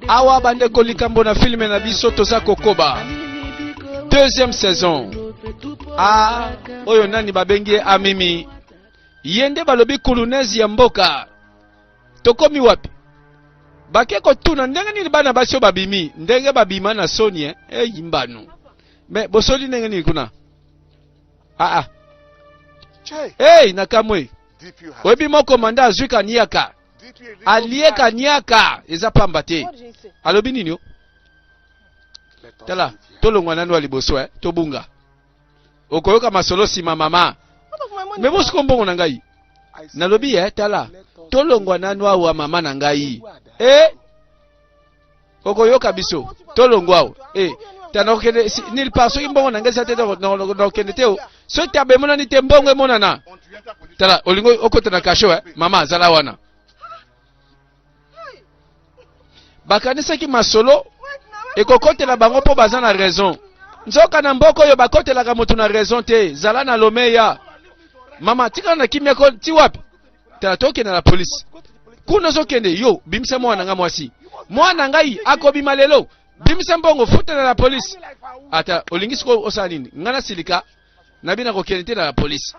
Awa bandeko likambo na filme na biso toza kokoba deuxième saison. Ah, oyo nani babengi ye Amimi, ye nde balobi kulunezi ya mboka. Tokomi wapi? Bake kotuna ndenge nini bana basi oyo babimi, ndenge babima na soni eh? Eyi mbanu me bosoli ndenge nini kuna? Ah, ah. Hey, nakamwe oyebi moko manda azwi kaniaka alie kaniaka eza pamba te. Alobi nini o? Tala, tolongwa nanu ya liboso eh, tobunga. Okoyoka masolo nsima mama. Me bosiko mbongo na ngai. Nalobi eh, tala, tolongwa nanu awa mama na ngai. Eh, okoyoka biso tolongwa awa. Eh, tala nakokende nulle part soki mbongo na ngai eza te nakokende te o. Soki taba emonani te mbongo emonana. Tala, olingi okota na kasho eh, mama zala wana. Bakanisaki masolo ekokotela bango mpo baza na raison. Nzoka na mboka oyo bakotelaka moto na raison te. Zala na lomeya. Mama, tikala na kimia ko ti wapi? Tala tokende na police. Kuna ozokende yo, bimisa mwana nga mwasi. Mwana ngai akobima lelo. Bimisa mbongo, futa na la police. Ata olingi sikoyo osala nini? Nga nasilika na bino akokende te na la police.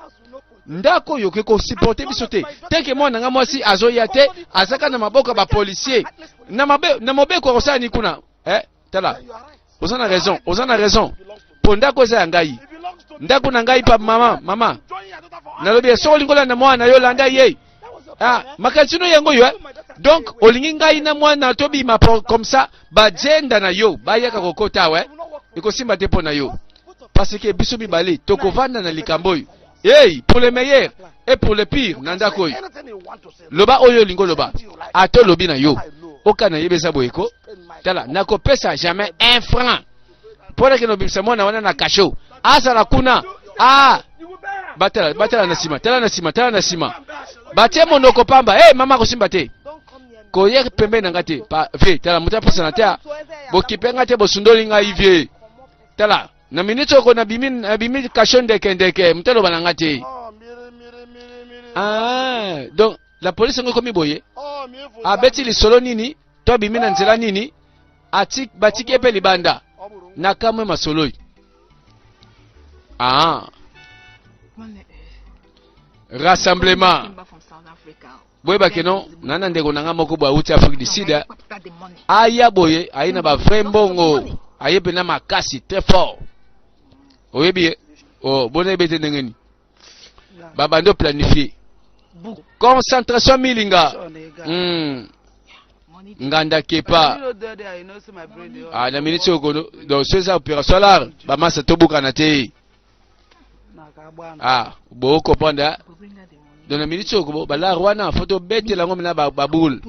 Ndako oyo okoki kosupporte biso te teke mwana nga mwasi azoya te, azaka na maboko ya bapolisier na mabe na mobeko akosala nini kuna eh? Tala, oza na raison, oza na raison mpo ndako eza ya ngai, ndako na ngai pa mama. Mama, nalobi soki olingi olanda mwana yo landa ye. Ah, makanisi no yango yo eh? Donc olingi ngai na mwana tobima comme ça bajenda na yo bayaka kokota awa eh? Ekosimba te mpo na yo parce que biso mibale tokovanda na likambo oyo. Hey, pour le meilleur et pour le pire na ndako oyo. Loba oyo olingi oloba, ata olobi na yo okana yebi eza boye ko. Tala, nakopesa jamais un franc mpo nakende obimisa mwana wana na kasho azala kuna. Ah, batala, batala na nsima, tala na nsima, tala na nsima, batie monoko pamba. Hey, mama akosimba te, koye pembeni na nga te pa vie. Tala, moto apesana te, bokipe nga te, bosundoli ngai vie. Tala, na minute oko nabimi, nabimi kasho ndeke ndeke, moto aloba na nga te. Ah, donc la police yango ekomi boye, abeti lisolo nini to abimi na nzela nini, ati batiki ye mpe libanda na kamwe masolo oyo. Ah, rassemblement boyeba ke non na na ndeko na nga moko boye awuti Afrique du Sud, aya boye aye na ba vrai mbongo, aye mpena makasi très fort. Oyebi ye? Oh, bona yebi ete ndenge nini babandi oplanifie concentration milinga. Nganda kepa. Ah, na minute oyo kono donc so eza opération alar bamasa tobukana te. Ah, bo comprendre. Donc na minute oyo balar wana faut tobetela yango mina baboule,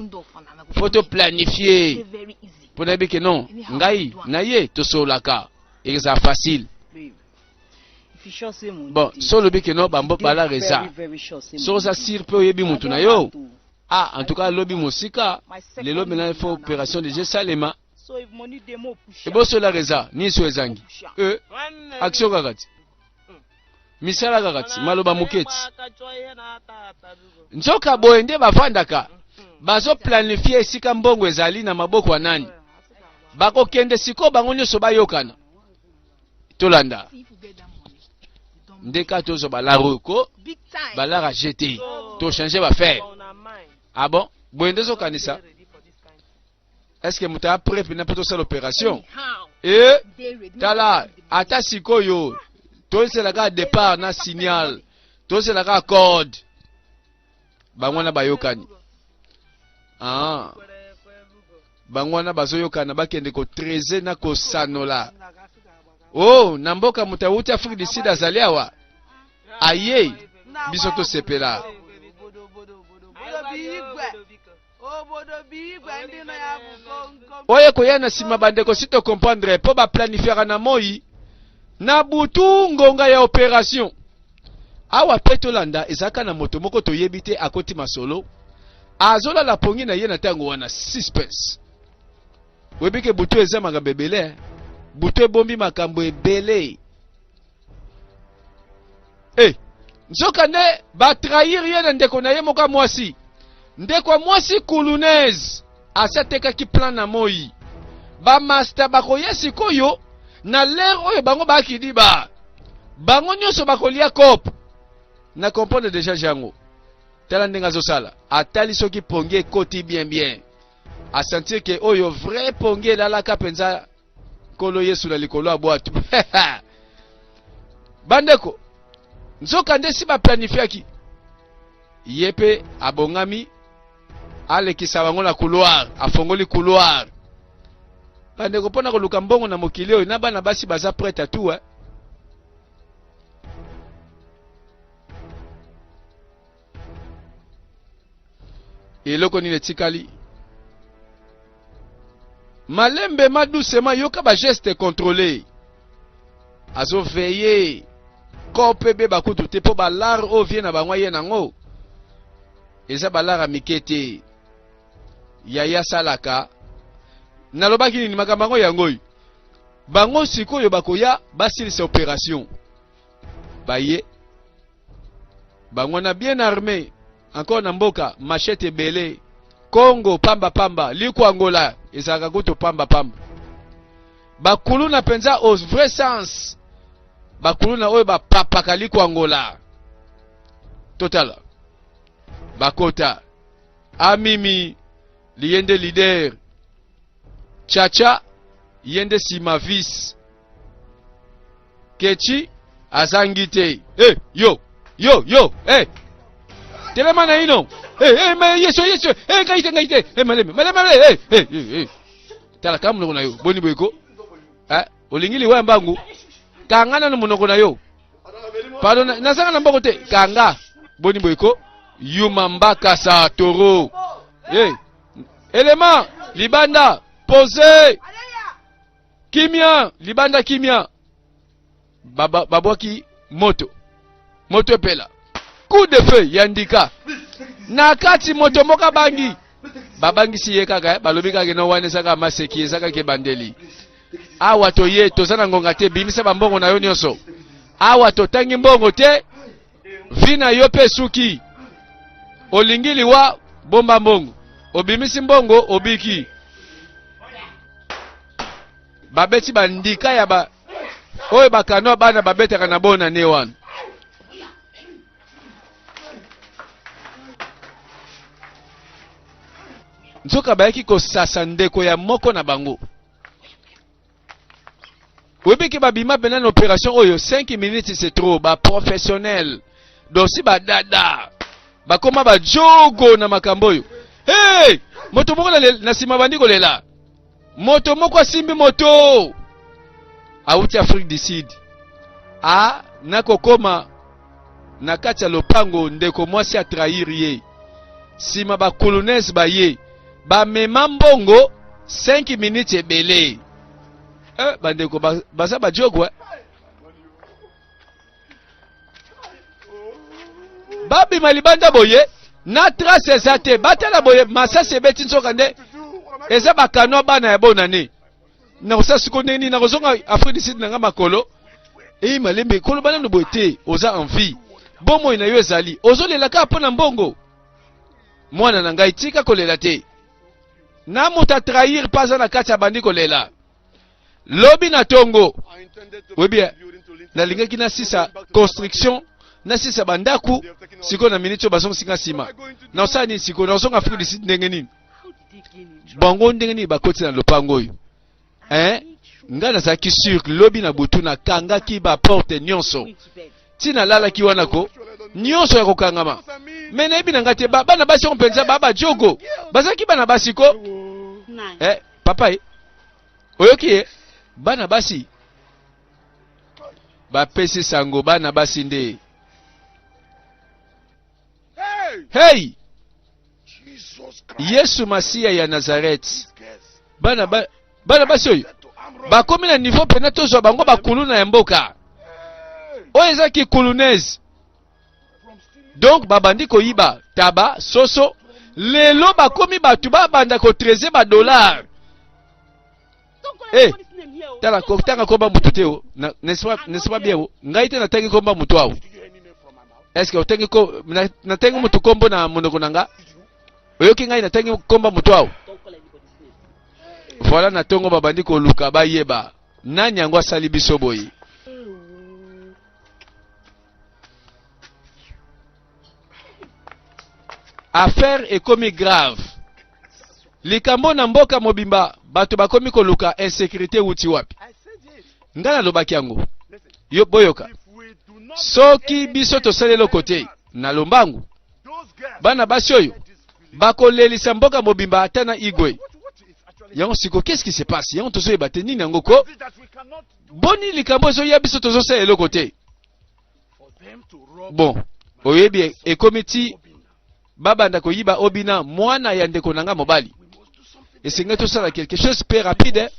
faut toplanifier mpo nayebi ke non ngai na ye tosololaka ekozala facile. Bon, so olobi ke non bambo balar eza soki oza sire mpe oyebi mutu na yo. Ah, en tout cas lobi mosika lelo mena il faut opération déjà esalema. Ebosolar eza nini so ezangi e action kaka ti misala kaka ti maloba moke ti. Nzoka boye nde bavandaka bazoplanifie esika mbongo ezali na maboko ya nani bakokende sikoyo bango nyonso bayokana. Tolanda nde kaka tozwa balara oyo ko balara jete tochange bafaire. Ah bon, boye nde ozokanisa est ce que moto apres mpena mpo tosala opération e tala ata sikoyo tozela kaka départ na signal, tozela kaka code bango wana bayokani. Ah, bango wana bazoyokana bakende kotreze na kosanola. Oh, na mboka moto awuti Afrique du Sud azali awa aye biso tosepela. Oyo ekoya na nsima bandeko si tocomprendre mpo baplanifiaka na moi na butu ngonga ya opération. Awa mpe tolanda ezalaka na moto moko toyebi te akoti masolo azolala pongi na ye na ntango wana suspense. Oyebi ke butu eza makambo ebele, butu ebombi makambo ebele. Eh, nzoka nde batrahir ye na ndeko na ye moko ya mwasi. Ndeko ya mwasi kulunez asi atekaki plan na moi. Ba masta bakoya sikoyo na l'heure oyo bango ba kidiba. Bango nionso bakolia coop. Na comprendre dejà jango. Tala ndenge azosala. Atali soki pongi ekoti bien bien. A sentir que oyo vrai pongi elalaka penza Nkolo Yesu na likolo ya bwatu. Bandeko, nzoka nde si baplanifiaki ye mpe abongami alekisa bango na couloir, afongoli couloir. Bandeko, mpo na koluka mbongo na mokili oyo, na bana basi baza prête à tout, hein? Eloko nini etikali? Malembe ma doucement, yoka ba geste contrôlé. Azo veiller. Kope be bakutu te po ba lar oyo vie na bango aye nango. Eza ba lar ya mike te. Yaya salaka. Nalobaki nini makambo yango yango oyo. Bango sikoyo bakoya basilisa operation. Baye Bango na bien arme encore na mboka machette ebele Congo pamba pamba liku Angola ezalaka kutu pamba pamba bakuluna penza au vrai sens bakuluna oyo bapapaka liku Angola totala bakota amimi liyende leader Chacha ye nde sima vice. Kechi azangi te. Eh yo yo yo eh telema na ino eh eh ma yeso yeso eh ngai te ngai te eh maleme maleme eh eh eh eh tala kaka monoko na yo boni boye ko eh olingi liwa ya mbangu kanga nanu monoko na yo pardon nazanga na mboko te kanga boni boye ko yuma mbakasa toro eh Elema libanda pose kimia libanda kimia babwaki moto moto epela coup de feu ya ndika na kati moto moko abangi babangisi ye kaka eh, balobi kaka no wana ezaka maseki ezaka kebandeli awa toye toza na ngonga te bimisa bambongo na yo nyonso awa totangi mbongo te Vi na yo pe esuki. Olingi liwa, bomba mbongo. Obimisi mbongo, obiki. Babeti ba ndika ya ba oyo bakano bana babetaka na bona ne wana. Nzoka bayaki kosasa ndeko ya moko na bango. Oyebi ke babima pena na operation oyo 5 minutes c'est trop ba professionnel dosi ba dada bakoma ba jogo na makambo oyo hey! moto moko na, na nsima bandi kolela moto moko asimbi moto awuti Afrique du Sud a nakokoma na kati ya lopango ndeko mwasi atrahir ye nsima ba kulunese baye bamema mbongo 5 minutes ebele eh, bandeko baza ba bajogo eh? babima libanda boye na trace eza te batala boye masasi ebeti nzoka nde eza bakano bana ya bonane nakosala siko ndenge nini nakozonga afrique du sud na nga makolo eyi malembe koloba nano boye te oza en vie bomoi na yo ezali ozolela kaka mpo na mbongo mwana na ngai tika kolela te na moto atrahir mpe aza na kati abandi kolela lobi na tongo oyebi eh, nalingaki nasisa construction nasisa bandako sikoyo na miniti oyo bazongisi nga nsima nasala nini sikoyo nazonga afrique du sud ndenge nini bango ndenge nini bakoti na lopango oyo eh? ngai nazalaki sur lobi na butu nakangaki baporte nyonso ti nalalaki wana ko nyonso ya kokangama me nayebi na ngai te bana basi yango mpenza ba bajogo bazalaki bana basi ko eh, papa ye oyoki ye bana basi bapesi sango bana basi nde hey Yesu Masiya ya Nazareth. Bana ba, bana basi oyo bakomi na niveau pena tozwa bango bakuluna ya mboka oyo eza kikulunese donc babandi koyiba taba soso lelo bakomi bato babanda kotreze badollar Eh, tala kotanga komba mutu te o n'est-ce pas bien o ngai te natangi komba mutu awo est-ce que otangi ko natangi mutu kombo na monoko na nga? Oyoki ngai natangi komba moto awa? Voilà na tongo babandi koluka bayeba nani yango asali biso boye. Affaire ekomi grave. Likambo na mboka mobimba bato bakomi koluka insécurité wuti wapi? Ngai nalobaki yango. Yo boyoka. Soki biso tosali eloko te na lombangu, bana basi oyo bakolelisa mboka mobimba ata na Igwe. Yango siko qu'est-ce qui se passe? Yango tozoyeba te nini yango ko? Boni likambo ezoya biso tozosala eloko te. Bon, oyebi ekomi ti babanda koyiba Obina mwana ya ndeko na nga mobali. Esengeli tosala quelque chose pe rapide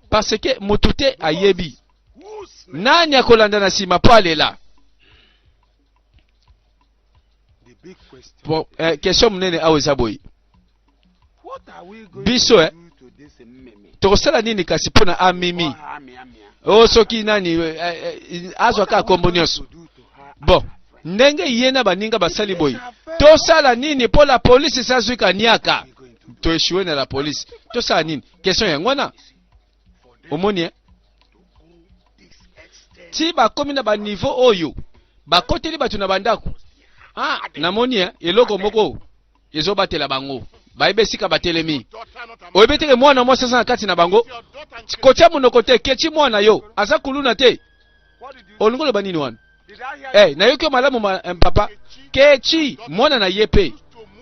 parce que motu te ayebi nani akolanda na nsima mpo alela. Bon, eh, question monene awa eza boye biso eh, tokosala nini kasi mpo na amimi o oh, soki nani eh, eh, azwa kaka nkombo nyonso bon ndenge ye na baninga basali boye tosala nini mpo la polisi sazwi kaniaka toeshue na la polisi tosala nini question yango wana omoni eh? ti bakomi na baniveau oyo bakoteli bato na bandako ah, namoni eh, eloko moko ezobatela bango bayebi esika batelemi oyebi teke mwana mwasi aza na kati na bango kotia monoko te kechi mwana yo aza kuluna te olingi oloba nini wana eh, nayoki yo malamu ma, eh, papa kechi mwana na ye mpe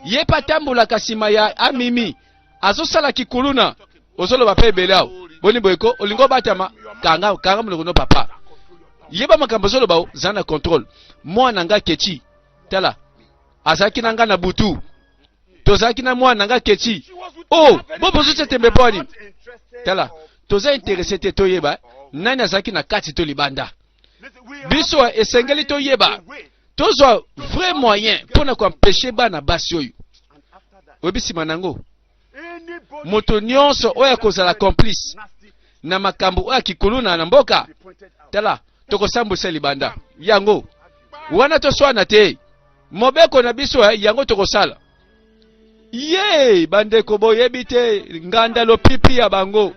ye mpe atambolaka nsima ya amimi azosala kikuluna ozoloba mpe ebele awa boni boye ko olingi obatama kanga kanga monoko no papa yeba makambo ozoloba o za na contrôle mwana nga kechi tala azalaki na nga na butu tozalaki na mwana nga kechi o oh, bo bozotia tembe mpo nini tala toza interese te toyeba nani azalaki na kati to libanda biso esengeli toyeba tozwa vrai moyen mpo na koempeshe bana basi oyo oyebi nsima na yango moto nyonso oyo akozala complice na makambo oyo ya kikuluna na mboka tala tokosambwisa libanda yango wana toswana te mobeko na biso eh, yango tokosala ye bandeko boyebi te nganda lopipi ya bango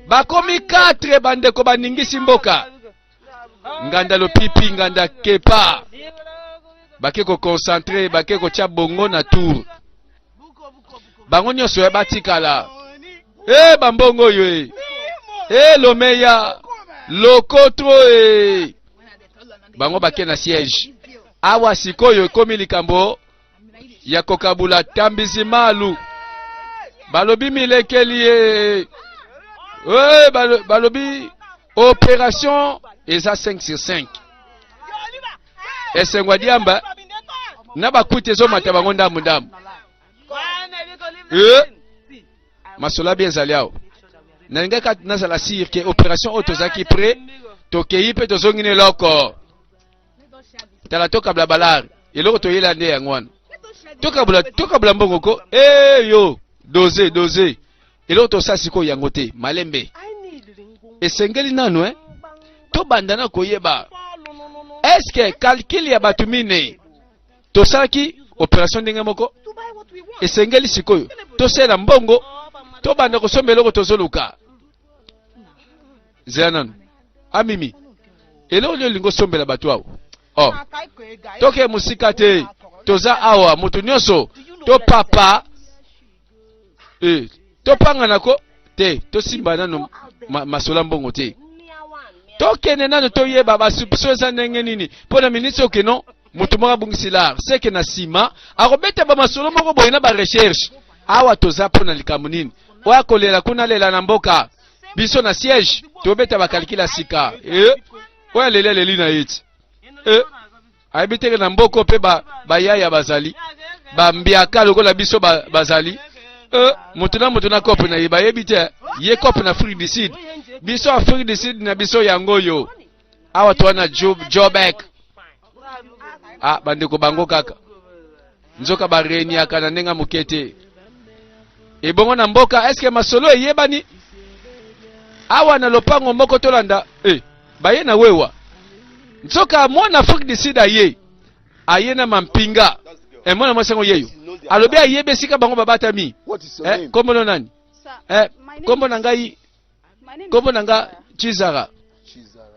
bakomi 4 bandeko baningisi mboka nganda lopipi nganda kepa bake koconcentre bake kotya bongo na tour bango nyonso ya batikala e bambongo oyo e e lomeya lokotro e bango bake na siège awa sikoyo ekomi likambo ya kokabula tambisi malu balobi milekeli ye e balobi operation eza 5 sur 5 esengo ya diamba na bakuti ezomata bango ndambu ndambu e masolo abi ezali awa nalingaki nazala sire ke operation oyo tozalaki près tokei mpe tozongi na eloko tala tokabla balare eloko toyela nde yango wana tokabula tokabula mbongo ko eyo eh, dose dose eloko tosala sikoyo yango te malembe esengeli nanu eh? tobanda na koyeba eske calcul ya bato minei tosalaki operation ndenge moko esengeli sikoyo tosalela mbongo tobanda kosomba eloko tozoluka zela nanu amimi eloko nini olingi osombela bato awa oh. toke mosika te toza awa moto nyonso topapa eh, topangana ko te tosimba nano ma, masolo ya mbongo te tokende nano toyeba basupso eza ndenge nini mpo na miniti okeno moto moko abungisi lar seke na nsima akobeta bamasolo moko boye na barecherche awa toza mpo na likambo nini oyo akolela kuna alela na mboka biso na siège tobeta bakalikila sika e oyo aleli aleli na ye ti e ayebi teke na mboko mpe bayaya ba bazali bambiaka lokola biso ba, bazali e moto na moto na kope na ye bayebi te ye kope na afrique du sud biso afrique du sud na biso yango oyo awa toa na jobek ah bandeko bango kaka nzoka bareniaka na ndenge moke te ebongo na mboka eske masolo eyebani awa na lopango moko tolanda eh, baye na wewa nzoka mwana afrique du sud aye aye na mampinga e mwana mwasi yango yeyo Alobi ayebi esika bango babatami. Eh, kombo no nani? Eh, kombo na ngai, kombo na nga Chizara.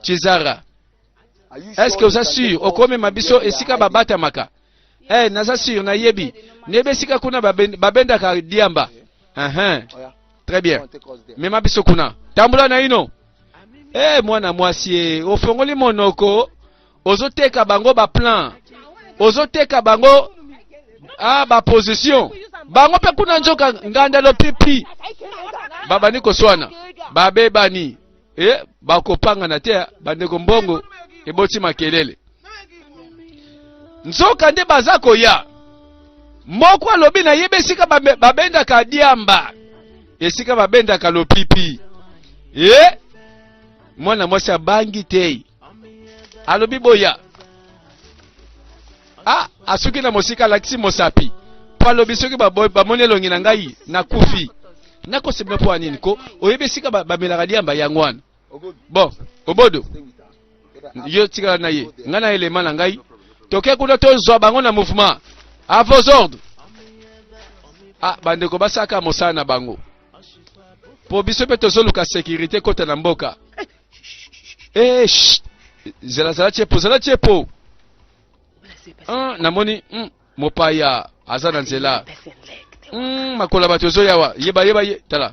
Chizara. Est-ce que oza sûr okomema biso esika babatamaka? Eh, naza sûr, nayebi. Nayebi esika kuna babendaka diamba. Uh -huh. Très bien. Mema biso kuna. Tambola na ino. Eh, mwana mwasi eh, ofongoli monoko, ozoteka bango ba plan. Ozoteka bango ah ba position. Bango pe kuna nzoka nganda lopipi. Babandi koswana. Babebani. Eh, bakopangana te bandeko mbongo eboti makelele. Nzoka nde baza koya. Moko alobi nayebi esika babendaka diamba, esika babendaka lopipi. E mwana mwasi abangi te, alobi boya. Ah, asuki na mosika, alakisi mosapi mpo alobi soki bamoni elongi na ngai nakufi. Nakosepela mpo ya nini ko oyebi esika bamelaka diamba yango wana. Bon, obodo yo tikala na ye, ngai na elema na ngai, toke kuna tozwa bango na mouvement. À vos ordres. Ah, bandeko basaka mosala na bango po biso mpe tozoluka sécurité kota na mboka. Eh, shh. Zela zela tiepo, zela tiepo. Ah, namoni mopaya aza na nzela. Makolo ya bato ezoyawa. Yeba yeba ye. Tala.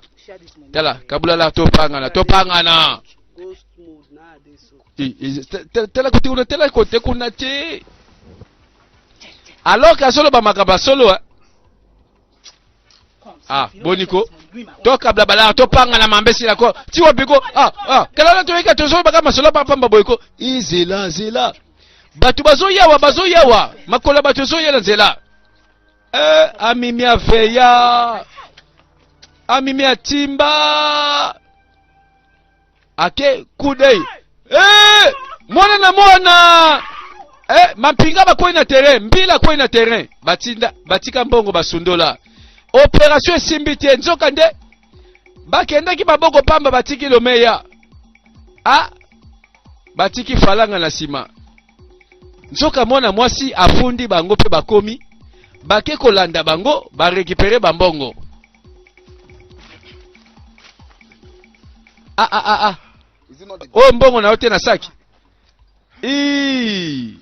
Tala, kabulala topangana, topangana. Tala kote kuna, tala kote kuna te. Alors qu'azoloba makambo ya solo. Ah, boniko. Tokabla bala topangana mambesi nako. Ti wapi ko? Ah, ah, kala toyeka tozoloba kama solo pamba boyeko. Izela zela. Bato bazoyawa, bazoyawa. Makolo ya bato ezoyela nzela. Eh, amimi aveya. Amimi atimba. Ake kudei. Eh, mwana na mwana. Eh, mampinga bakwei na terrain, mbila kwei na terrain. Batinda, batika mbongo basundola. Operation esimbi te, nzoka nde bakendaki maboko pamba, batiki lomeya. Ah, batiki falanga na nsima. Nzoka mwana mwasi afundi bango mpe bakomi bake kolanda bango barekipere bambongo. Ah, ah, ah, ah. Oyo mbongo na yo te na saki. Ii,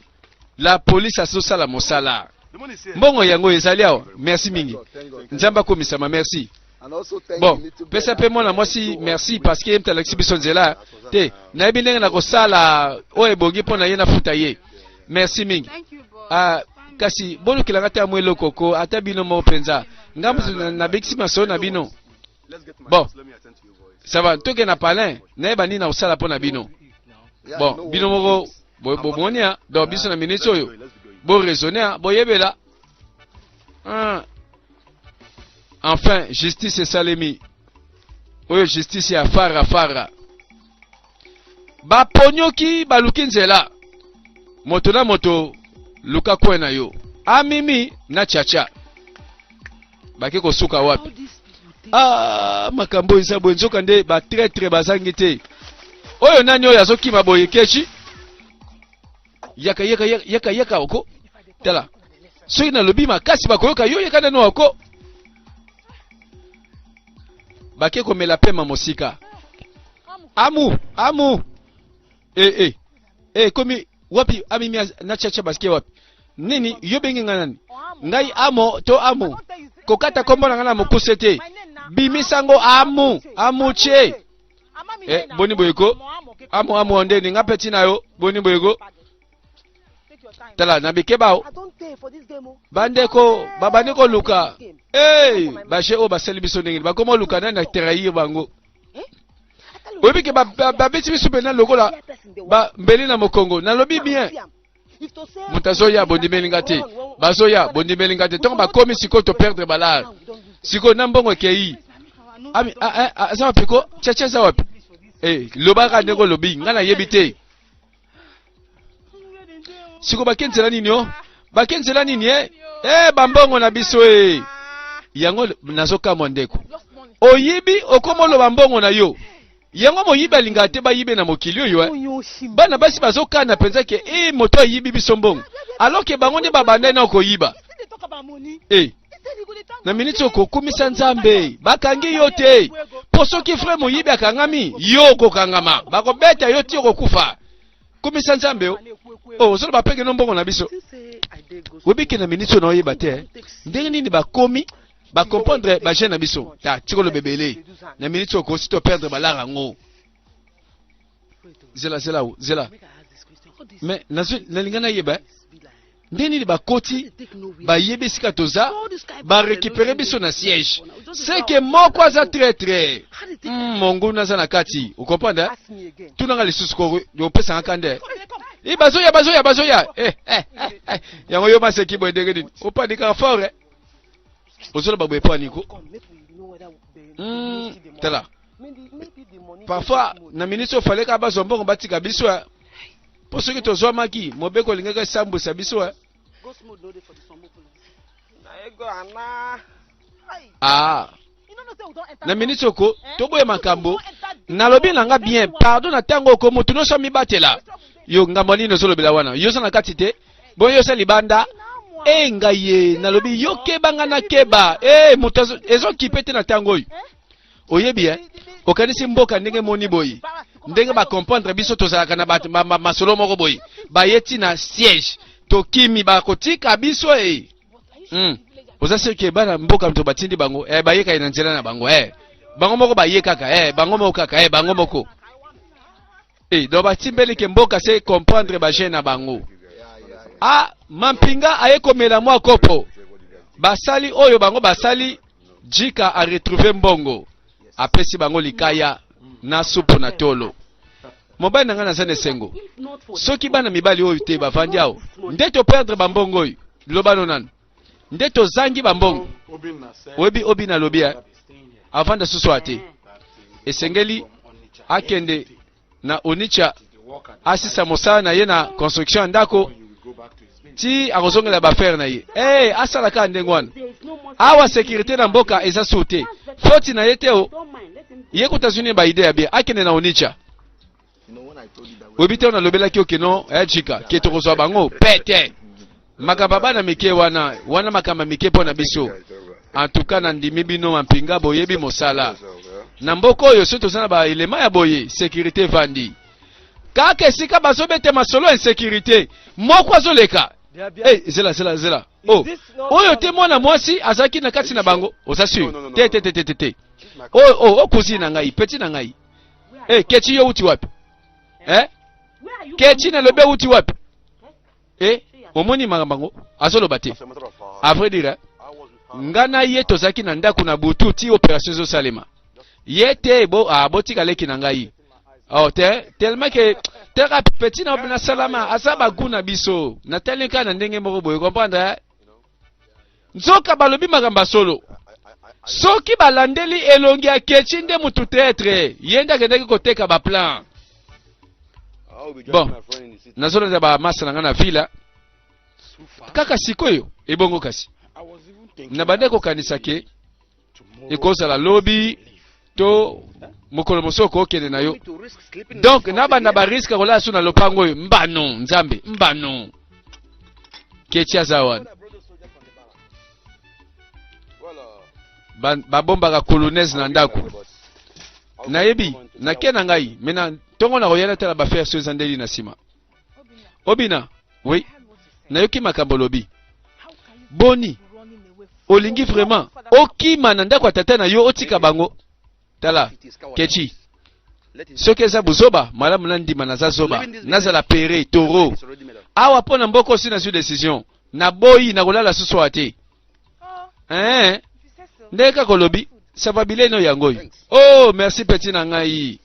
la police azosala mosala. Mbongo yango ezali awa. Merci mingi. Nzambe akomisama, merci. Bon, pesa pe mwana mwasi merci parce que ye moto alakisi biso nzela te. Nayebi ndenge nakosala oyo ebongi mpo na ye nafuta ye. Merci mingi. Ah, kasi bolukelanga ata mwa eloko ko, ata bino moko mpenza. Nga moto nabekisi masolo na bino. Bon, ça va, toke na palin, nayeba nini nakosala mpo na bino. Bon, bino moko bomoni, donc biso na minute oyo bo raisonner, boyebela. Ah. Enfin, justice esalemi. Oyo justice ya fara fara. Baponyoki baluki nzela. Moto na moto luka kwe na yo. Amimi na chacha. Bake kosuka wapi? Ah, makambo eza boye nzoka nde ba traitre bazangi te. Oyo nani oyo azokima boye kechi? Yaka yaka yaka yaka oko. Tala. Soki nalobi makasi bakoyoka yo, yaka nano oko. Bake komela pema mosika. Amu, amu. Eh eh. Eh komi wapi amimi na chacha basike wapi? Nini yo bengi nga nani? Ngai amo to amu. Kokata kombo na nga na mokuse te. Bimisango amu, amu che. Eh boni boyeko. Amu amu ndeni nga peti na yo boni boyeko. Tala na bikeba bandeko babandi koluka. Eh baje oyo basali biso ndenge bakoma luka nani na trahir bango. Oyebi ke babeti biso mpenza lokola mbeli na mokongo. Nalobi bien. Moto azoya bondimeli nga te, bazoya bondimeli nga te. Ntongo bakomi sikoyo to perdre balare. Sikoyo na mbongo ekei. Ami, aza wapi ko? Chacha aza wapi? Eh, lobaka ndenge olobi, nga nayebi te. Sikoyo bake nzela nini o? Bake nzela nini eh? Eh, bambongo na biso eh. Yango nazokamwa ndeko. Oyibi okoma oloba mbongo na yo. Yango moyibi alingaka te bayibe na mokili oyo eh. Bana basi bazokana mpenza ke eh, moto ayibi biso mbongo. Alors ke bango nde babandai na koyiba. Eh. Na miniti okokumisa Nzambe, bakangi yo te. Mpo soki vrai moyibi akangami, yo okokangama, bakobeta yo ti okokufa. Kumisa Nzambe o. Oh, ozoloba pe keno mbongo na biso. Oyebi ke na miniti oyo naoyeba te eh. Ndenge nini bakomi ba comprendre ba jeunes na biso. Ta tikolo bebele. Na miniti oyo okosi to perdre balara yango. Zela zela o, zela. Mais nazo nalinga nayeba eh. Ndenge nini bakoti bayebi esika toza ba récupérer biso na siège. C'est que moko aza traitre. Monguna aza na kati. O comprendre? Eh? Tunanga lisusu ko opesanga kande. Eh bazoya bazoya bazoya. Eh eh eh. eh. Yango yo maseki boye ndenge nini? Opanikaka fort eh. Ozoloba boye po aniko. Tala. Parfois na minute oyo fallait kaka bazwa mbongo batika biso eh. Mpo soki tozwamaki mobeko elingaki esambwisa biso eh. Ah. Na minute oko toboya makambo nalobi na nga bien pardon na ntango oko moto nyonso amibatela yo ngambo nini ozolobela wana yo oza na kati te bongo yo oza libanda e ngai ye nalobi yo keba nga na keba e moto ezokipe te na ntango oyo Oyebi eh? Okanisi mboka ndenge emoni boye, ndenge ba comprendre biso tozalaka na ba, ma, ma, masolo moko boye, baye ti na siège, tokimi bakotika biso eh. Oza sûr que bana mboka moto batindi bango eh, baye kaka na nzela na bango eh. Bango moko baye kaka eh, bango moko kaka eh, bango moko eh, donc batimbeli ke mboka se comprendre ba jeunes na bango. Ah, mampinga aye komela mwa kopo. Basali oyo bango basali Djika a retrouver mbongo apesi bango likaya na supu na tolo. Mobali na ngai naza na esengo soki bana mibali oyo te bavandi awa nde to perdre ba mbongo oyo. Loba no nanu nde tozangi ba mbongo. Oyebi Obina alobi eh, avanda susu awa te, esengeli akende na Onitsha asisa mosala na ye na construction ya ndako ti akozongela ba affaire na ye. Eh, asala kaka ndenge wana. Awa securite na mboka eza sur te. Foti na ye te o. Ye kuta azwi nini ba idee ya bien. Akende na Onitsha. Oyebi te nalobelaki yo keno eh, Chika ke tokozwa bango pete. Makambo ya bana mike wana wana makambo ya mike mpo na biso. En tout cas nandimi bino mampinga boyebi mosala. Na mboka oyo soki toza na ba elema ya boye securite evandi. Kaka esika bazobeta masolo insécurité moko azoleka. Hey, zela zela zela. Oh, oyo te mwana mwasi azalaki na kati na bango. Oza sûr? Te te te te te. Oh oh, oh cousine na ngai, petit na ngai. Hey, Kechi yo uti wapi? Eh? Kechi nalobi uti wapi? Eh, omoni makambo yango azoloba te. À vrai dire, nga na ye tozalaki na ndako na butu ti operation ezosalema. Ye te bo ah, botika leki na ngai. Oh, te tellement que teka petit na na salama aza bagu na biso. Natali kaka na ndenge moko boye comprendre eh? Nzoka balobi makambo ya solo. Soki balandeli elongi ya Kechi nde mutu tetre, ye nde akendaki koteka ba plan. Bon, nazolanda ba masa na nga na villa kaka sikoyo ebongo kasi nabandaki kokanisa ke ekozala lobi to mokolo mosusu okokende na yo donc nabanda bariske kolala su na lopango oyo mbano nzambe mbano keti aza wana babombaka colonese na ndako nayebi nake na ngai me na ntongo nakoya natala bafere so eza ndeli na nsima Obina, oui, nayoki makambo olobi. Boni, olingi vraiment okima na ndako ya tata na yo otika bango? Tala, Kechi, soki eza buzoba, malamu nandima naza zoba, nazala pere, taureau. Awa mpo na mboka osi nazwi decision, naboyi nakolala susu awa te. Eh, ndenge kaka olobi, ça va bilei no yango oyo. Oh, merci petit na ngai.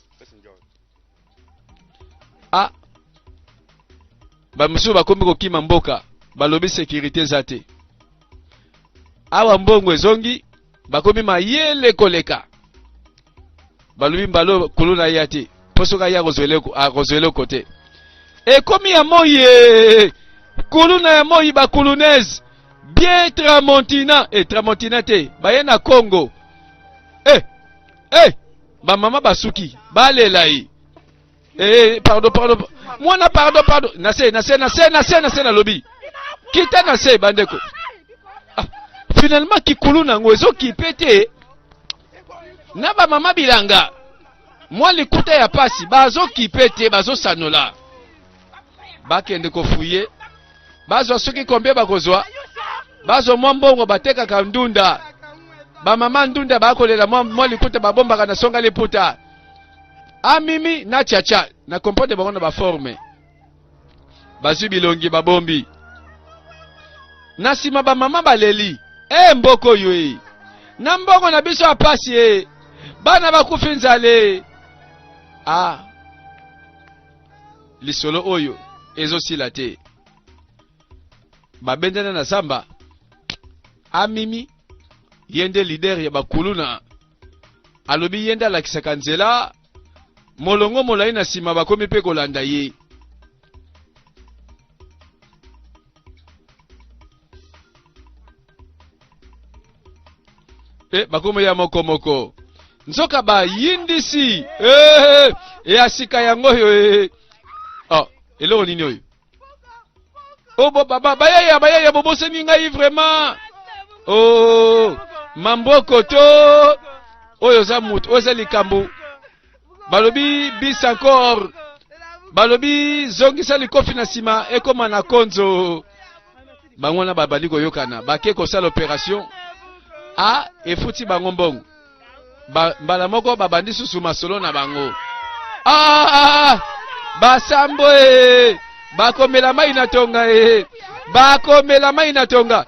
Ah, bamosusu bakomi kokima mboka, balobi securite eza te. Awa mbongo ezongi, bakomi mayele koleka. Balobi mbalo kuluna ya te, mpo soki aya akozwa eloko te. Ekomi ya moi ye, kuluna ya moi ba kulunese bien tramontina e tramontina te, baye na Congo eh eh ba mama basuki balela ye eh, eh pardon pardon mwana pardon pardon na se na se na se na se na se nalobi kita na se bandeko ah, Finalement kikulu nango ezokipe te na bamama bilanga mwa likuta ya pasi bazokipe te, bazosanola bakende kofuye bazwa soki combien bakozwa, bazwa mwa mbongo batekaka ndunda. Bamama ndunda bakolela mwa, mwa likuta babombaka na songa liputa amimi na chacha na comprendre bango na baforme bazwi bilongi babombi na nsima bamama baleli e mboka oyo e na mbongo na biso ya pasi e bana bakufi nzala e ah lisolo oyo ezosila te babendana na zamba amimi ye nde leader ya bakuluna alobi ye nde alakisaka nzela molongo molai na nsima bakomi mpe kolanda ye e bakomi ya moko moko nzoka bayindisi e, ya sika yango oyo e. Oh, eloko nini oyo oh, bo, ba, ba, bayaya bayaya bobosani ngai vraiment oh, mamboko to oyo oza moto oyo eza likambo balobi bis encore balobi zongisa likofi na nsima ekoma na konzo bango wana babandi koyokana bake kosala operation a efuti bango mbongo ba, mbala moko babandi susu masolo na bango ah, ah, ah, basambo e bakomela mai na tonga e bakomela mai na tonga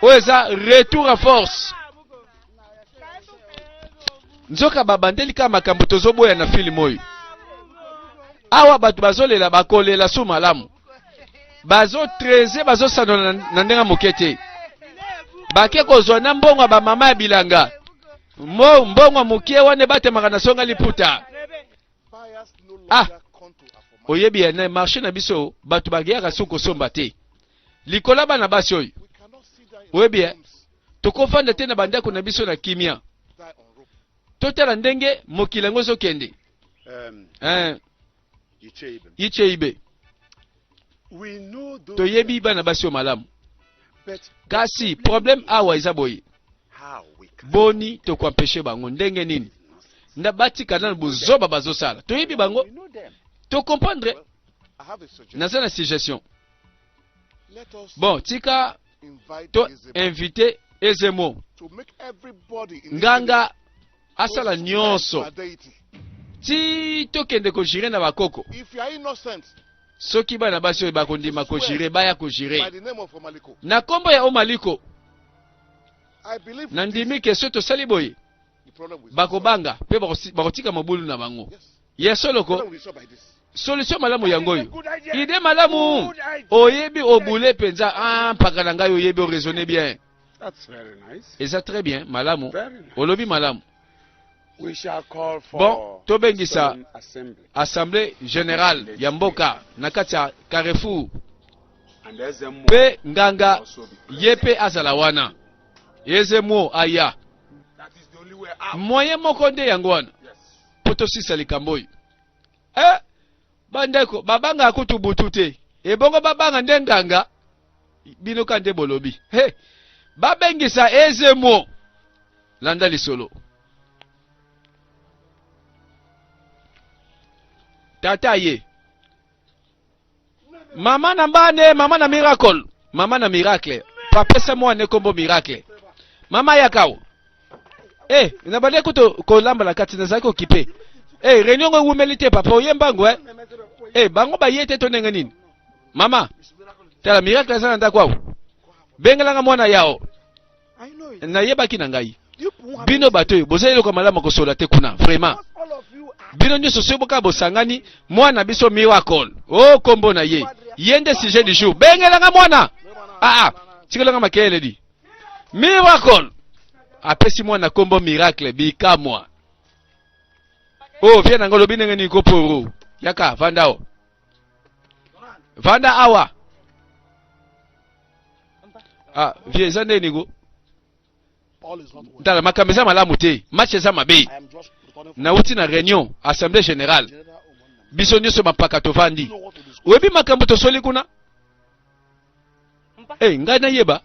oyo eza retour à force nzoka babandeli kaka makambo tozoboya na filme oyo awa bato bazolela bakolela su malamu bazotreze bazosanola na ndenge moke te bake kozwa na mbongo ya bamama ya bilanga mbongo ya moke wana ebatemaka na songa liputa ah oyebi ya na marché na biso bato bageyaka su kosomba te likolo ya bana basi oyo oyebi ya tokofanda te na bandako na biso na kimia totala ndenge mokili yango ezokende eh, Icheibe. Toyebi bana basi oyo malamu. Kasi problème awa eza boye. Boni tokoempeshe bango ndenge nini? Nda batika nanu buzoba bazosala. Toyebi bango. To comprendre. Naza na suggestion. Bon, tika to inviter Ezemo. Nganga asala nyonso ti tokende kojire na bakoko soki bana basi oyo bakondima kojire baya kojire na nkombo ya omaliko nandimi ke soki tosali boye bakobanga mpe bakotika mobulu na bango ya soloko solution malamu yango oyo ide malamu oyebi obule mpenza ah, mpaka na ngai oyebi oraisonne bien That's very nice. Eza très bien, malamu. Very nice. Olobi malamu. We shall call for Bon, tobengisa solemn assembly. assemblée générale ya mboka na kati ya Carrefour And SMO mpe nganga also be present. ye mpe azala wana. Ezemo aya. That is the only way out. Moyen moko nde yango wana Yes. mpo tosisa likambo oyo. Eh, bandeko babangaka kutu butu te, ebongo babanga nde nganga? Bino ka nde bolobi. He, babengisa Ezemo. Landa lisolo. Tata ye. Mama na mbane, mama na miracle. Mama na miracle. Papesa mwana ekombo miracle. Mama yakao. Eh, na bande kutu kolamba na kati nazalaki okipe. Eh, réunion ngo ewumeli te papa oye mbangu eh. Eh, bango baye te to ndenge nini? Mama, tala miracle aza na ndako awa. Bengelanga mwana yao. Nayebaki na ngai. Bino bato oyo bozali eloko malamu kosola te kuna vraiment. Bino nyonso soki boka bosangani mwana biso miracle. Oh kombo na ye. Ye nde sujet du jour. Bengelanga mwana. Ah ah, tikelanga makelele di. Miracle. Apesi mwana kombo miracle bikamwa. Oh vie na ngai olobi ndenge nini koporo. Yaka vanda o. Vanda awa. Ah, vie eza nde niko. Tala makambo eza malamu te. Match eza mabe. Nauti na réunion assemblée générale. Biso nyonso bampaka tovandi. Oyebi makambo tosoli kuna? Eh, hey, ngai nayeba.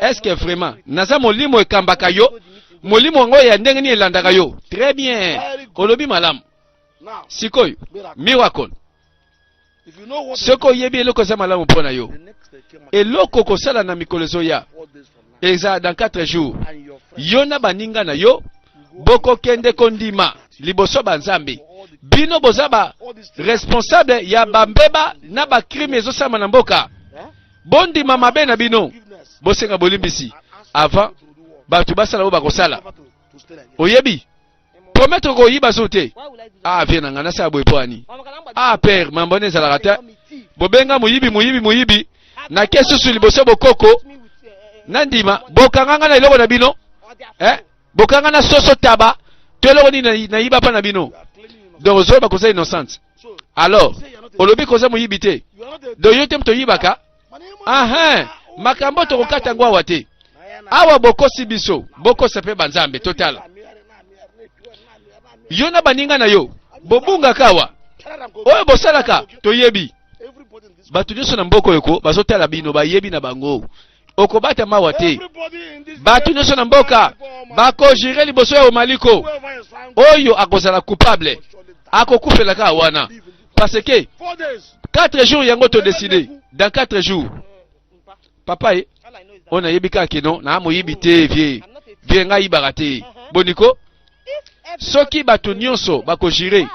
Est ce que vraiment naza molimo ekambaka yo? Molimo yango ya ndenge nini elandaka yo? Très bien, olobi malamu. Sikoyo miracle, soki oyebi eloko eza malamu mpo na yo, eloko kosala na mikolo ezoya eza dans 4 jours, yo na baninga na yo bokokende kondima liboso ba Nzambe. Bino boza ba responsable ya bambeba na ba crime ezosalama na mboka. Bondima mabe na bino, bosenga bolimbisi avant bato basala oyo bakosala. Oyebi promettre koyiba zo te. Ah vie na nga nasala boye mpo ani? Ah père, mambo wana ezalaka te. Bobenga moyibi moyibi moyibi nake susu liboso bokoko nandima bokanga nga na eloko na bino eh? Bokanga na soso taba to eloko nini nayiba mpa na bino. Donc ozoyeba koza innocente, alors olobi koza moyibi te, donc yo te moto oyibaka. Ahin, makambo tokokata yango awa te. Awa bokosi biso, bokosa mpe banzambe. Totala yo na baninga na yo bobungaka awa, oyo bosalaka toyebi. Bato nyonso na mboka oyo ko bazotala bino, bayebi na bango. Okobata mawa te. Bato nyonso na mboka bakojure liboso ya Omaliko, oyo akozala coupable akokufela kaka wana, parce que 4 jours yango todeside, dans 4 jours. Papa ye oyo nayebi kaka keno na moyibi te, vie vie ngai ayibaka te. Boniko soki bato nyonso bakojure,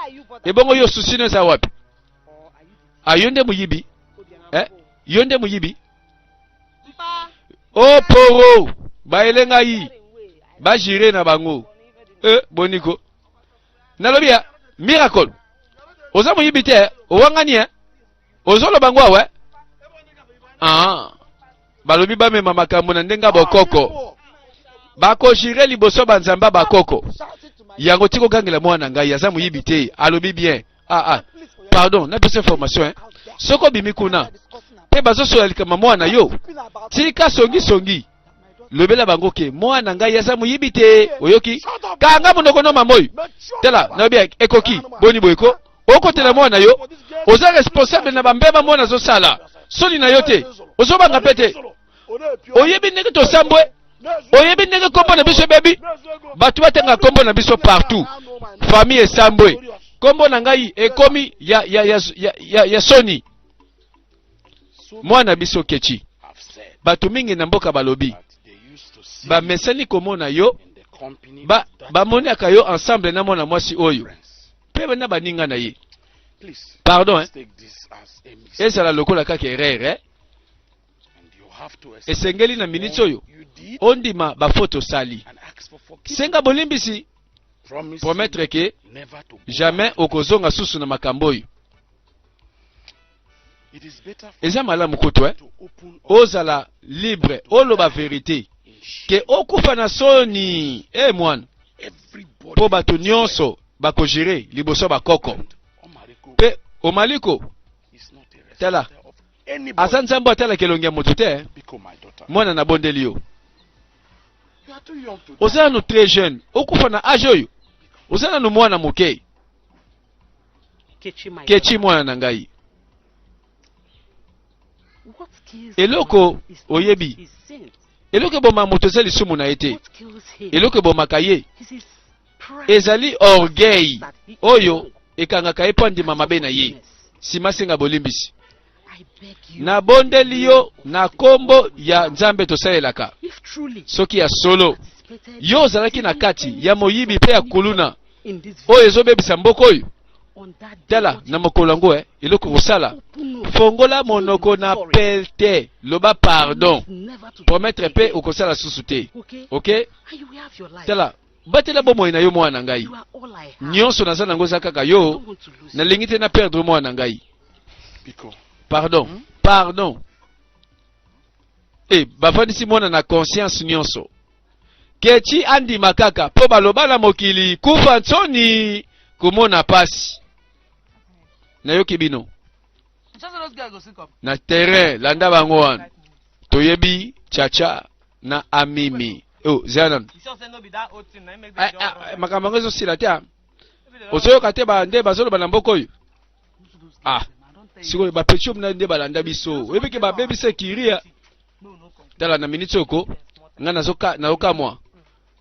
ebongo yo susi no eza wapi? Ah, yo nde moyibi eh? Yo nde moyibi. O poro bayele ngai bajure na bango e boniko nalobi ya miracle, oza moyibi te, owangani e ozoloba ngo awa. Ah, balobi bamema makambo na ndenge ya bokoko, bakojure liboso banzamba bakoko yango. Tika ogangela mwana ngai, aza moyibi te, alobi bien. Ah ah, pardon, napesa information hein. Soki obimi kuna mpe bazosola likambo mwana yo, tika songisongi, lobela bango ke mwana ngai aza moyibi te. Oyoki? Kanga monoko no mamoyo. Tala, nayobi ekoki boni boyeko okotela mwana yo, oza responsable na bambeba mwana azosala. Soni na yo te? Ozobanga mpe te? Oyebi ndenge tosambwe? Oyebi ndenge nkombo na biso ebebi? Bato batanga nkombo na biso partout, famille esambwe, nkombo na ngai ekomi ya, ya, ya, ya, ya, ya soni. Mwana biso Kechi, bato mingi na mboka balobi bamesani komona yo, bamonaka yo ensemble na mwana mwasi oyo mpe na baninga na ye. Pardon hein? Ezala lokola kaka erreur eh? Esengeli na miniti oyo ondima bafaute osali, senga bolimbisi, promettre ke jamais okozonga susu na makambo oyo. Eza malamu kutu eh? Ozala libre, oloba verite, ke okufa na soni e mwana, mpo bato nyonso bakojire liboso bakoko mpe Omaliko. Tala, aza Nzambe atalaka elongi ya moto te. Mwana, nabondeli yo, oza nanu très jeune, okufa na age oyo, oza nanu mwana moke. Kechi, mwana na ngai, eloko oyebi, eloko eboma moto eza lisumu na ye te. Eloko ebomaka ye ezali orgueil oyo ekangaka ye mpo andima mabe na ye, nsima asenga bolimbisi. Nabondeli yo na nkombo ya Nzambe tosalelaka, soki ya solo yo ozalaki na kati ya moyibi mpe ya kuluna oyo ezobebisa mboka oyo, tala, na mokolo yango eh, eloko kosala, fongola monoko na pete, loba pardon, promettre mpe okosala susu te. Ok, tala, batela bomoi na yo, mwana na ngai. Nyonso naza nango eza kaka yo, nalingi te na perdre mwana na ngai. Pardon, pardon. E bafandisi mwana na conscience nyonso. Kechi andima kaka mpo baloba na mokili kufa nsoni komona pasi. Nayoki bino na terrain, landa bango wana. Toyebi Chacha na Amimi. Oh, zela nanu, makambo yango ezosila te. Ozoyoka te nde bazoloba na mboka oyo? Ah, sikoyo bapetio na nde balanda biso, oyebi ke babebisa kiria. Tala na miniti oko nga nazoka nazokamwa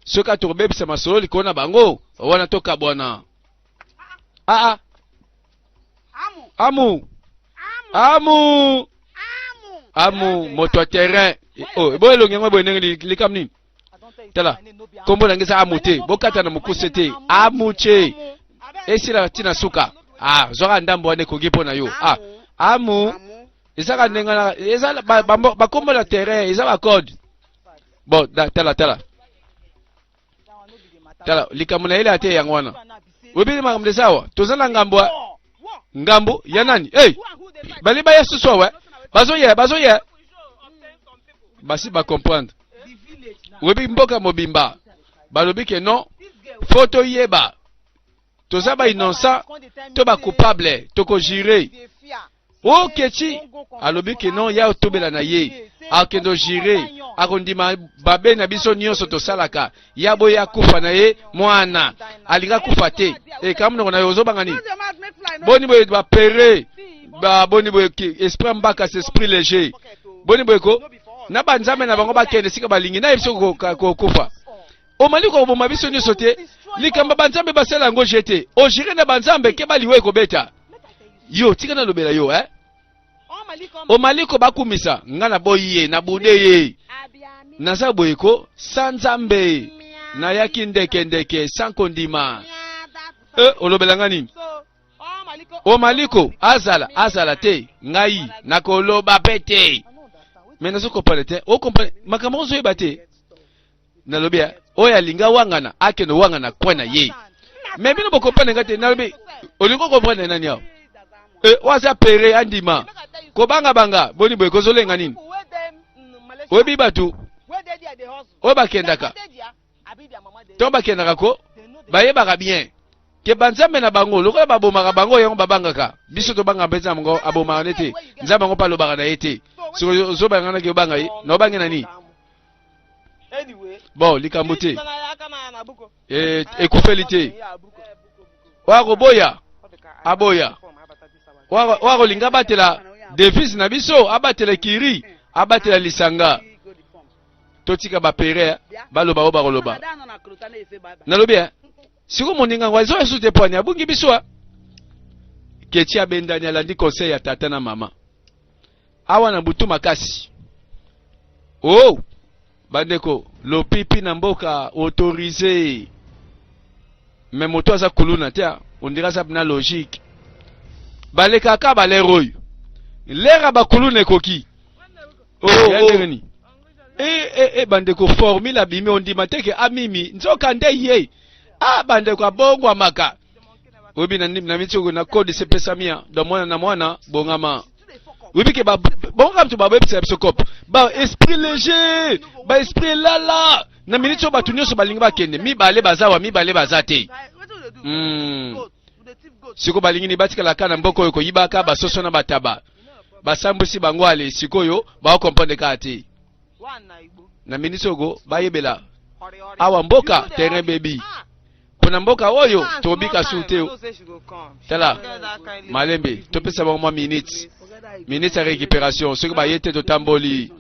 soki atokobebisa masolo likolo na bango wana tokabwana. Aa amu amu amu moto ya terrain oh, boye elongi yango boye ndenge likambo nini? Tala kombo na ngai eza amu te, bokata na mokuse te, amu ce esila ntina suka. Ah, zwaka ndambo wana ekoki mpo na yo. Ah, amu ezaka ndenge na eza bakombo na terrain eza bacode. Bon, da, tala tala tala likambo na yele te yango wana. Oyebi makambo eza awa, toza na ngambo ya ngambo ya nani? Hey, bali baya susu awa, bazoya bazoya basi ba comprendre. Oyebi mboka mobimba balobi ke non, faut toyeba toza ba innocent to ba coupable, toko jure. O Kechi alobi ke non, ya otobela na ye akende ojure, akondima babe na biso nyonso tosalaka ya boye akufa na ye mwana alinga kufa te. E kaka monoko na yo ozobanga nini? Boni boye bapere ba boni boye esprit mbaka esprit léger boni boye ko na banzambe na bango bakende esika balingi na ye biso kokufa. Omali koboma biso nyonso te, likambo banzambe basala yango je te ojire na banzambe ke baliwa ekobeta yo. Tika nalobela yo eh? Omaliko bakumisa nga na boyi ye na bude ye naza boye ko sa nzambe nayaki ndeke ndeke sans kondima. Eh, olobela nga nini? Omaliko azala azala te ngai nakoloba pe te me nazo comprendre te okomprendre makambo ozoyeba te. Nalobi eh, oyo alinga wangana akende wangana coin na ye me bino bokomprendre nga te. Nalobi olingi okomprendre nani awa? Eh, oyo aza pere andima kobangabanga boni boye kozolenga nini? Oyebi bato oyo bakendaka to bakendaka ko bayebaka bien ke banzambe na bango lokola babomaka bango yango babangaka biso tobangaka mpe nzambe yango abomaka ne te nzambe yango mpe alobaka na ye te. Soki ozobanga naki obanga ye na obange na nini? Bon, likambo te ekufeli te. Oyo akoboya aboya, oyo akolinga abatela devise na biso, abatela kiri, abatela lisanga. Totika bapere baloba oyo bakoloba. Nalobi siko moninga ngo azoya su te pwani abungi biso. Keti abendani alandi conseil ya tata na mama awa na butu makasi. Oh bandeko, lopipi na mboka autorisé me moto aza kuluna te, ondira aza na logique. Balekaka balere oyo lera bakuluna ekoki. Oh, ya ndenge nini? Eh, eh, eh, bandeko formule abimi ondima te ke amimi nzoka nde ye. Ah bandeko abongwamaka. Oyebi na na mitio na code sepesami ya do mwana na mwana bongama. Oyebi ke ba bonga mtu babebisa biso cop ba esprit léger ba esprit lala na minute oyo bato nyonso balingi bakende mibale baza wa mibale baza te. Siko balingi ni batikala kaka na mboka oyo koyibaka basoso na bataba basambwisi bango ale sikoyo baokomprendre kaka te na minute oyo bayebela awa mboka terrain baby mpona mboka oyo tobika su te. Tala malembe topesa bango mwa minute minute ya récupération soki baye te totamboli.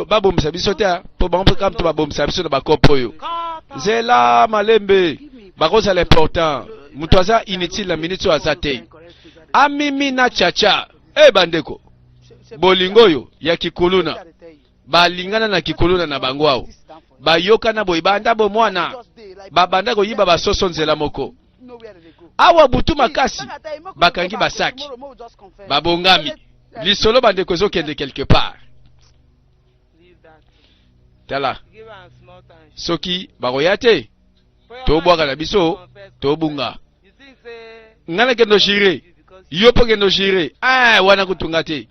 Babomisa biso te mpo bango mpe kaka babomisa biso na bakopo oyo. Nzela malembe bakozala important moto aza inutile na minute oyo aza te. Amimi na chacha e bandeko bolingo oyo ya kikuluna balingana na kikuluna na bango awo bayokana boye banda bo mwana babanda koyiba basoso nzela moko awa butu makasi bakangi basaki babongami lisolo bandeko ezokende quelque part. Tala soki bakoya te tobwaka na biso tobunga nga nakende ojire yo mpo kende ojire ah, wana kutunga te.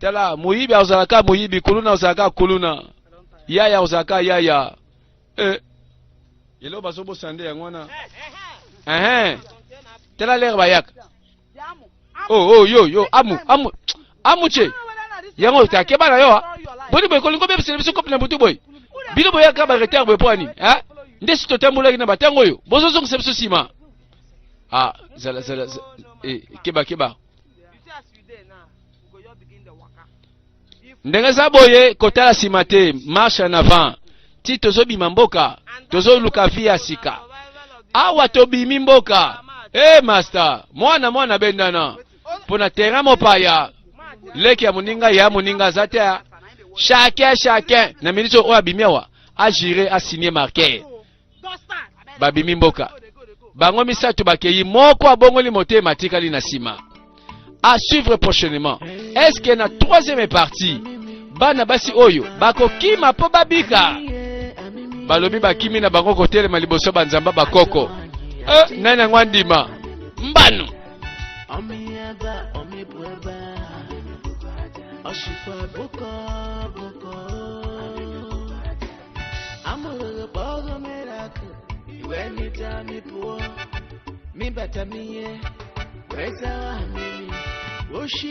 Tala moyibi azalaka moyibi, kuluna azalaka kuluna, yaya azalaka yaya. Eh, eloko bazobosana nde yango wana. Tala lere bayaka. Oh, oh, yo yo amu amu amu che yango takeba na yo boni boye kolingo bebisela biso kopi na butu boye bino boyaka ba retard boye mpo nini eh? Nde si totambolaki na batango oyo bozozongisa biso nsima. Ah, zala zala eh, keba keba. Ndenge eza boye, kotala nsima te, marche en avant ti tozobima mboka, tozoluka vie ya sika. Awa tobimi mboka e master, mwana mwana bendana mpo na terrain mopaya, leki ya moninga ya moninga aza te. Chacun chacun na minute oyo abimi awa, agire asigne marquer. Babimi mboka bango misato, bakei, moko abongoli motema, atikali na nsima. À suivre prochainement. Est-ce que na troisième partie bana basi oyo bakokima mpo babika? Balobi bakimi na bango kotelema liboso banzamba bakoko. Eh, nani yango andima mbano? Omieba, omibweba, ọṣìfà boko boko. Amụrụ kpọrọ miracle, iwe mita mi pụọ, mi bata mi ihe, wee zawa mmiri, oshi.